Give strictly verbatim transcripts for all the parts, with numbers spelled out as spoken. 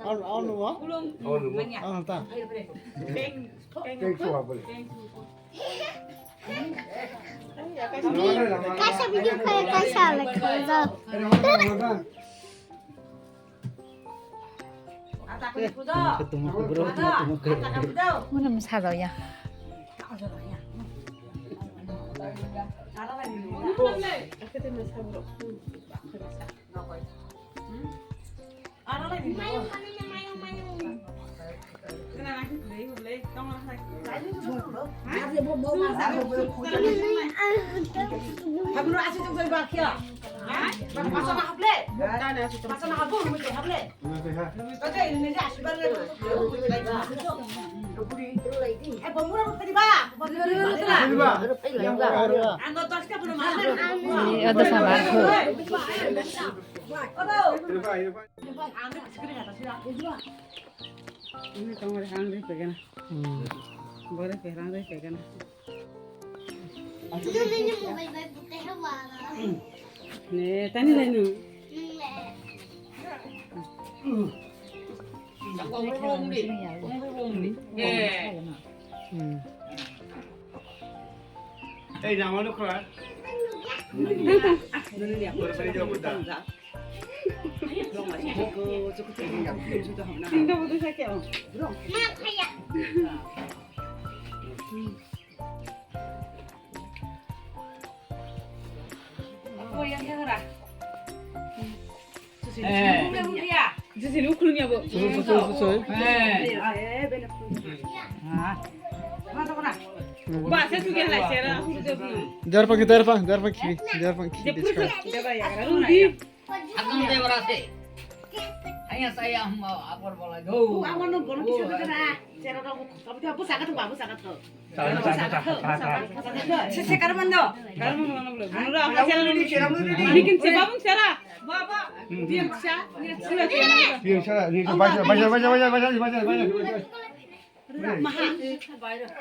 Ano, ano, ano, ta. Kaisa video kaya, kaisa like kaya. Muna msajao ya. Ini tongor hang ri pegana. Hmm. Bore perang ri pegana. Dulu ini mobile bai buka hewa. Ne, tani lainu. Hmm. Hey, nama lu kau? Darpa ki, darpa, darpa ki, darpa ki. Agam de berase. Hanya saya hamba apor bola do. Aku anu bono kisah tu kena. Cara kau, kau tu apa sangat tu, apa sangat tu. Sese karman do. Karman mana boleh. Menurut apa cara? Bikin siapa pun cara. Baba. Biar sa. Biar sa. Biar sa. Baca, baca, baca. Maha.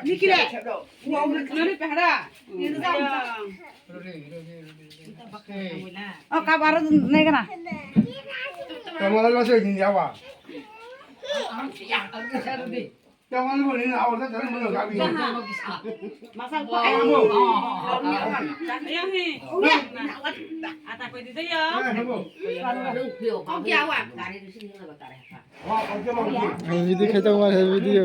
Nikire. Nari pehara. Oh, kabar naik na. Kamu lalu masuk ini apa? Kamu lalu ini awal saja lalu gabi. Masal pa. Yang ni. Ata kau di dia. Kau kya awa? Video khai tong ma khe video.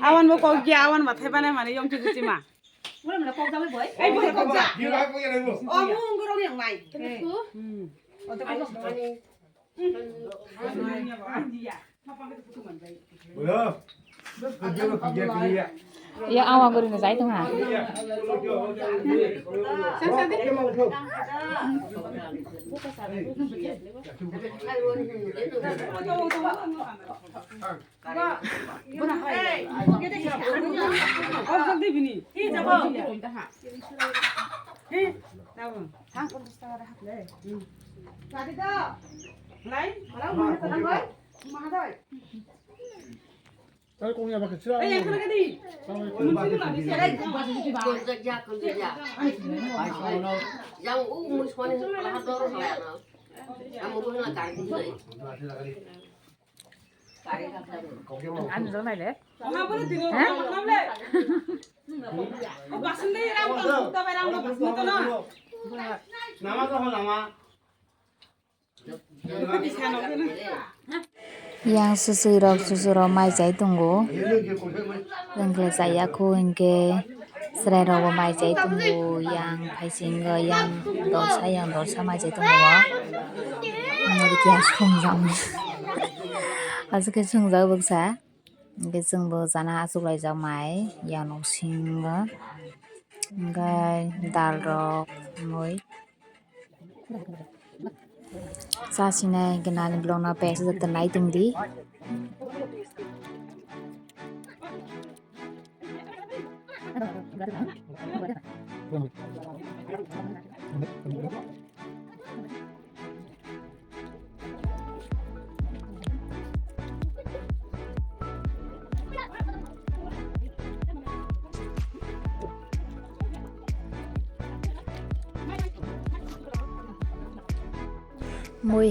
Awan bo kok ya, awan mathai bana mane yong tu chima. Mura mura kok jabai boy. Ei boy kok ja. Biyo kok ya lebo. Oh, mu unggo rong yang mai. Hmm. Oh, to kok mani. Boyo. Kok ya kok ya kiriya. Ya awa gori na jai tong ha. Sa sa de. Yang u musuhnya lahat dorong saya na. Kamu bukan lagi. Ano jong naile? Ha? Yang susui rok, susu rok mai chai tongo. Wngkhe chaya khu hinkhe. Chwrairokbo mai chai tongo, yang phaisingo, yang dorsa, yang dorsa mai chai tongo. Nokhe keha songjaknai. Aswk khe songjak bwksa. Hinkhe chwngbo chana achuklaijak mai, yang noksingo. Hinkhe dalrok mui. Chasinai hinkhe nani vlogno page o twnai tongdi. Mui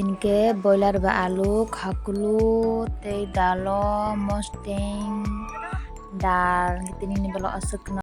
hinkhe boiler bai alu, khakulu, tei dalo, mosteng, dal, tini ni bwla aswk.